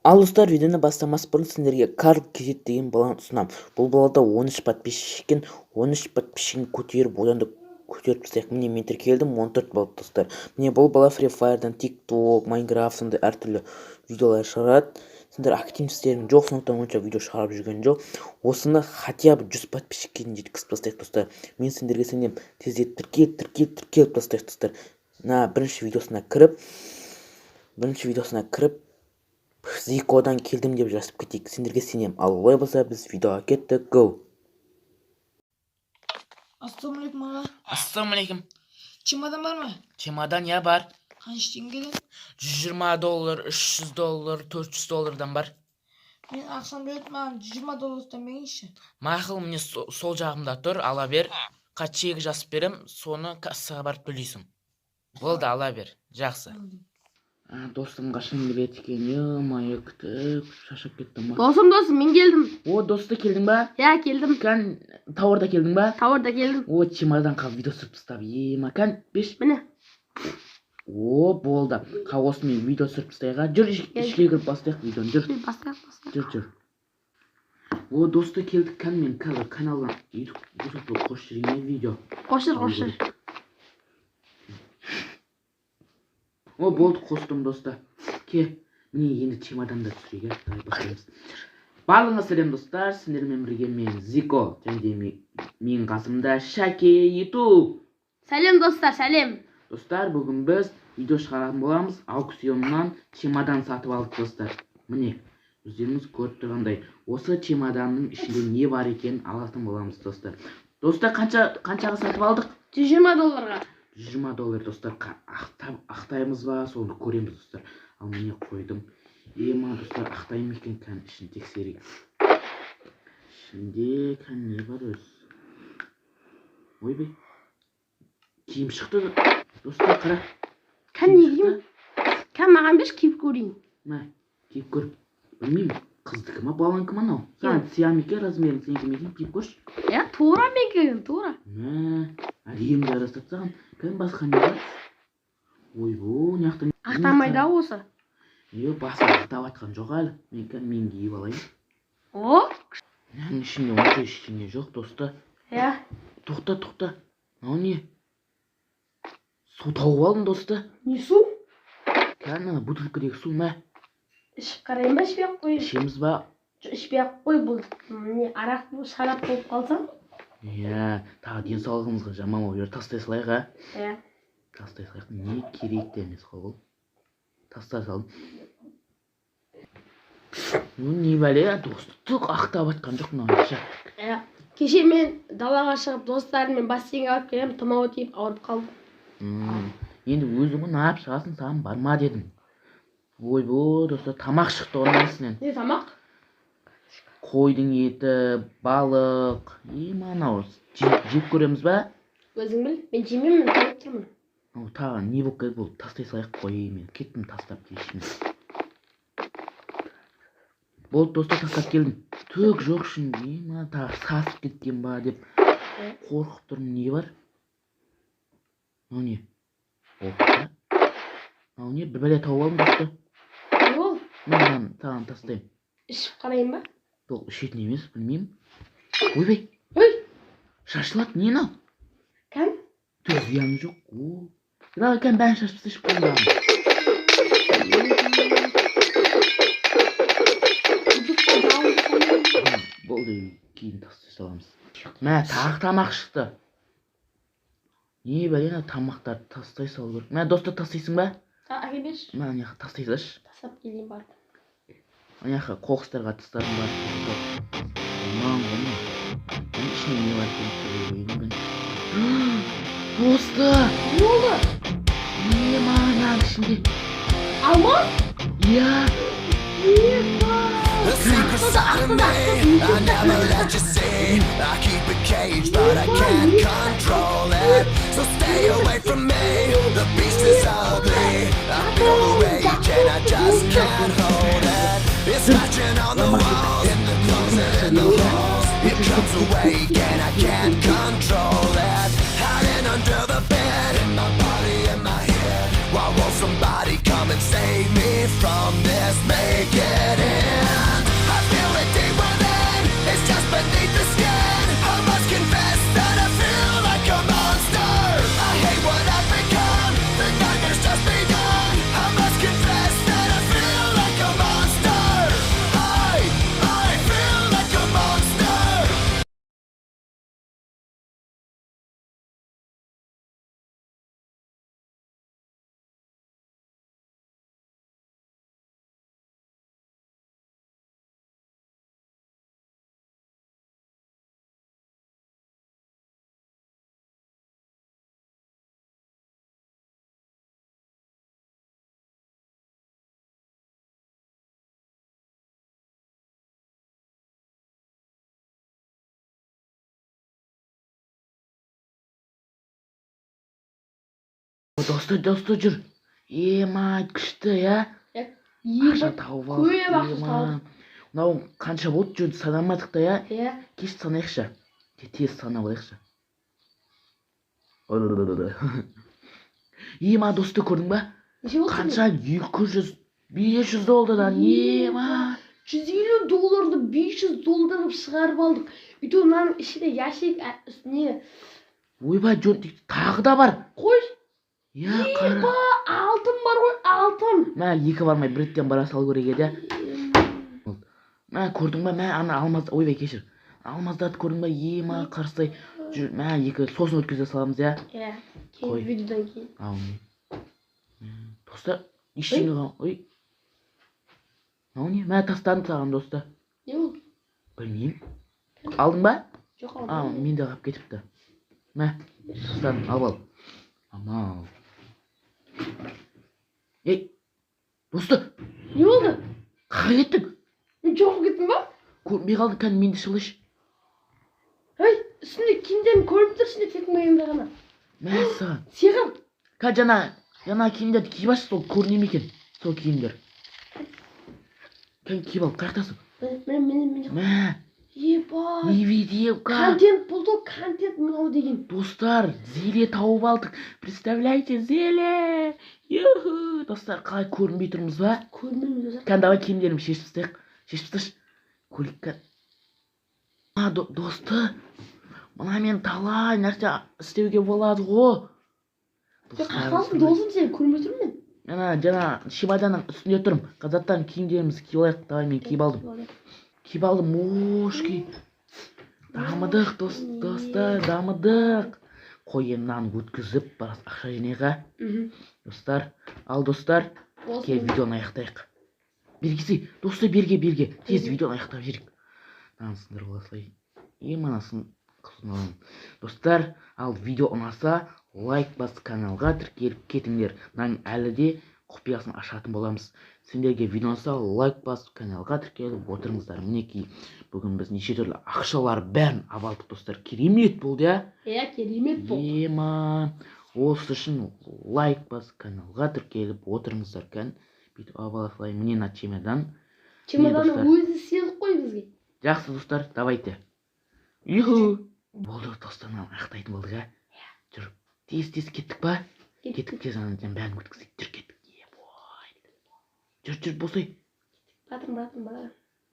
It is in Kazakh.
Ал, достар, видеоны бастамас бұрын сендерге Карл Kz деген баланы ұсынамын. Бұл балада 13 подписчик екен. 13 подписчигін көтеріп, одан да көтеріп тастайық. Міне, мен тіркелдім, 14 болды, достар. Міне, бұл бала Free Fire'дан, TikTok, Minecraft, сондай әртүрлі видеолар шығарады. Сендер активностьтерің жоқ, сондықтан онша видео шығарып жүрген жоқ. Осыны хотя бы 100 подписчикке дейін жеткізіп тастайық, достар. Мен сендерге сенемін. Тездетіп тіркеліп, тіркеліп, тіркеліп тастайық, достар. Мына бірінші видеосына кіріп, «Зикодан келдім» деп жазып кетейік. Сендерге сенемін. Ал олай болса, біз видеоға кеттік, го! Ассалаумағалейкум, аға. Ассалаумағалейкум. Чемодан бар ма? Чемодан, иә, бар. Қанша теңгеден? 120 доллар, 300 доллар, 400 доллардан бар. Мен ақшам береді, маған 120 доллар ұстап беріңізші. Мақұл, міне, сол жағымда тұр, ала бер. Чек жазып берем, соны кассаға барып төлейсің. Болды, ала бер. Жақсы. Достым қашан келеді екен? Ё-моё, күтіп шаршап кеттім ғой. Досым, досым, мен келдім. О, досты, келдің ба? Иә, келдім. Кән, тауарда келдің ба? Тауарда келдім. О, чемодан қалып, видео түсіріп тастап ема. Кән, беш. Міне. О, болды. Осымен видео түсіріп тастайық, а? Жүр, ішке кіріп бастайық видеоны, жүр. Бастайық, бастайық. Жүр, жүр. О, досты, келдік. Кән, мен қазір каналдан, ютубқа қосып жіберейін видео. Қосыр, қосыр. О, болды, қостым, достар. Ке, міне, енді чемоданды түсірейік, иә. Давай, бастаймыз. Барлығыңа сәлем, достар! Сендермен бірге мен, Зико, және де менің қасымда Шәке Ютуб. Сәлем, достар, сәлем! Достар, бүгін біз видео шығаратын боламыз. Аукционнан чемодан сатып алдық, достар. Міне, өздеріңіз көріп тұрғандай, осы чемоданның ішінде не бар екенін алатын боламыз, достар. Достар, қаншаға сатып алдық? 120 долларға. 120 доллар, достар. Ақтаймыз ба, соны көреміз, достар. Ал міне, қойдым. Ема, достар, ақтай ма екен? Кән, ішін тексерейік. Ішінде, кән, не бар өзі? Ойбай, киім шықты, достар, қара. Кән, не киім? Кән, маған берші, киіп көрейін. Мә, киіп көр. Білмеймін, қыздікі ма, баланікі ма анау. Саған сия ма екен, размерің сенікі ме екен? Киіп көрші. Иә, тура менікі, тура. Мә, әдемі жарасады саған. Кән, басқа не бар? Ойбой, мына жақта. Ақтамайды ау осы. Е, басы ақтап жатқан жоқ әлі. Мен, кән, мен киіп алайын. О. Мынаның ішінде онша ештеңе жоқ, достар. Иә. Тоқта, тоқта, мынау не? Су тауып алдым, достар. Не су? Кән, ана бутылкадегі су, мә. Ішіп қарайын ба, ішпей ақ қояйын? Ішеміз ба? Жоқ, ішпей ақ қой. Бұл не, арақ, шарап болып қалса. Иә, тағы денсаулығымызға жаман болып жібер. Тастай салайық, а? Иә. Тастай салайық, не керек те емес қой бұл. Тастай салдым. Ну, не бәле, досты, түк ақтап жатқан жоқ мынау ше. Иә, кеше мен далаға шығып, достарыммен бассейнге барып келемін, тұмау тиіп, ауырып қалдым. Енді өзің ғой, неғып шығасың, саған барма дедім. Ойбой, достар, тамақ шықты ғой мынаның ішінен. Не тамақ? Қойдың еті, балық. Е, мынау жеп көреміз ба? Өзің біл, мен жемеймін, тойып тұрмын. Мынау тағы не болып кетті бұл? Тастай салайық қой. Мен кеттім тастап келші. Болды, достар, тастап келдім. Түк жоқ ішінде. Е, мына тағы сасып кеткен ба деп қорқып тұрмын. Не бар? Мынау не? Опа, мынау не? Бір бәле тауып алдым, достар. Не ол? Мынаны тағы тастаймын. Ішіп қарайын ба? Бұл ішетін емес, білмеймін. Ойбай! Ой! Шашылады. Не мынау? Кән. Түк зияны жоқ. О, давай, кән, бәрін шашып тастайыншы қолымдағыны. Болды, кейін тастай саламыз. Мә, тағы тамақ шықты. Не бәле мына? Тамақтарды тастай салу керек. Мә, достар, тастайсың ба? Әкел, берші. Мә, ана жаққа тастай салшы. Тастап келейін барып. Ана жаққа қоқыстарға тастадым барып. Жаман ғой мынау. Мынаның ішінде не бар екенін көрейін мен. Достар! Не болды? Не, мынаның ішінде? Алмаз. Иә. The secret side of me, I never let you see. I keep it caged, but I can't control it. So stay away from me. The beast is ugly. I feel the rage and I just can't hold it. It's scratching on the walls, in the closet, in the halls. It comes awake and I can't control it. Hiding under the bed, in my body, in my head. Why won't somebody come and save me from this? Make it Достар, достар, жүр. Ема, күшті, иә? Ақша тауып алдық. Көп ақша Ема. тауып. Мынау қанша болды, жөнді санамадық та, иә? Иә. Кеш санайықшы. Тез санап алайықшы. Ема, досты, көрдің ба? Неше болды? Қанша? 200, 500 доллардан. Ема. 150 долларды 500 доллар қылып шығарып алдық. Өйтіп мынаның ішінде ящик, не? Ойбай, жөн, тағы да бар. Қой. Иә, қара. Ема, алтын бар ғой, алтын. Мә, екі бармай бір реттен бара салу керек еді. Мә, көрдің ба? Мә, ана алмаз, ойбай, кешір. Алмаздарды көрдің ба? Ема, қарастай. Жүр, мә, екі сосын өткізе саламыз, иә? Иә. Қой. Кейін, видеодан кейін. Ау. Достар, ештеңе ой. Мынау не? Мә, тастадым саған, достар. Не ол? Білмеймін. Алдың ба? Жоқ, А, алдым. мен де қалып кетіпті. Мә, тастадым, алып ал. Амал. Ей, достар, Не болды? қай кеттің? Мен жоқ болып кеттім ба? Көрінбей қалдың, кәні мен де шылыш. Ей, үстінде киімдерім көрініп тұр, ішінде тек миымда ғана. Мә саған. Сиғыр. Кә, жаңа киімдерді киіп алшы, сол көріне ме екен? Сол киімдер. Кәні киіп ал, қаяқтасың? Міне, міне, міне. Мә, Ебай. невидимка. Контент болды ғой, контент мынау деген. Достар, зеле тауып алдық. Представляете, зеле. Юху. Достар, қалай көрінбей тұрмыз ба? Көрмейміз, достар. Кәні, давай киімдерімізді шешіп тастайық. Шешіп тасташы. Көрейік кәні. А, досты, мына мен талай нәрсе істеуге болады ғой. Сен қаяқтасың, досым, сен көрмей тұрмын мен. Ана жаңа чемоданның үстінде тұрмын. Қазақтан киімдерімізді киіп алайық. Давай, мен киіп алдым. Киіп алдым, мошки. Дамыдық, достар, дамыдық. Қой, енді мынаны өткізіп, біраз ақша жинайық, а? Достар, ал достар, кел видеоны аяқтайық. Бергесі, достар, берге, берге. Тез видеоны аяқтап жіберейік. Мынаны сындырып ала салайын. Е, мынасын қылсын аламын. Достар, ал видео ұнаса, лайк басып каналға тіркеліп кетіңдер. Мынаның әлі де құпиясын ашатын боламыз. Сендерге видео ұнаса, лайк басып каналға тіркеліп отырыңыздар. Мінекей, бүгін біз неше түрлі ақшалар бәрін алып алдық, достар. Керемет болды, иә? Иә, керемет болды. Ема, осы үшін лайк басып каналға тіркеліп отырыңыздар. Кән, бүйтіп алып ала салайын. Міне мына чемодан. Чемоданның достар. өзі сыйлық қой бізге. Жақсы, достар, давайте. Юху. Болды, достар, мынаны аяқтайтын болдық, ә? Жүр, тез-тез кеттік па? Кеттік, тез анадан бәрін өткізейік. Жүр, кеттік. Ебой. Жүр, жүр, босай. Батырым, батырым, батырым.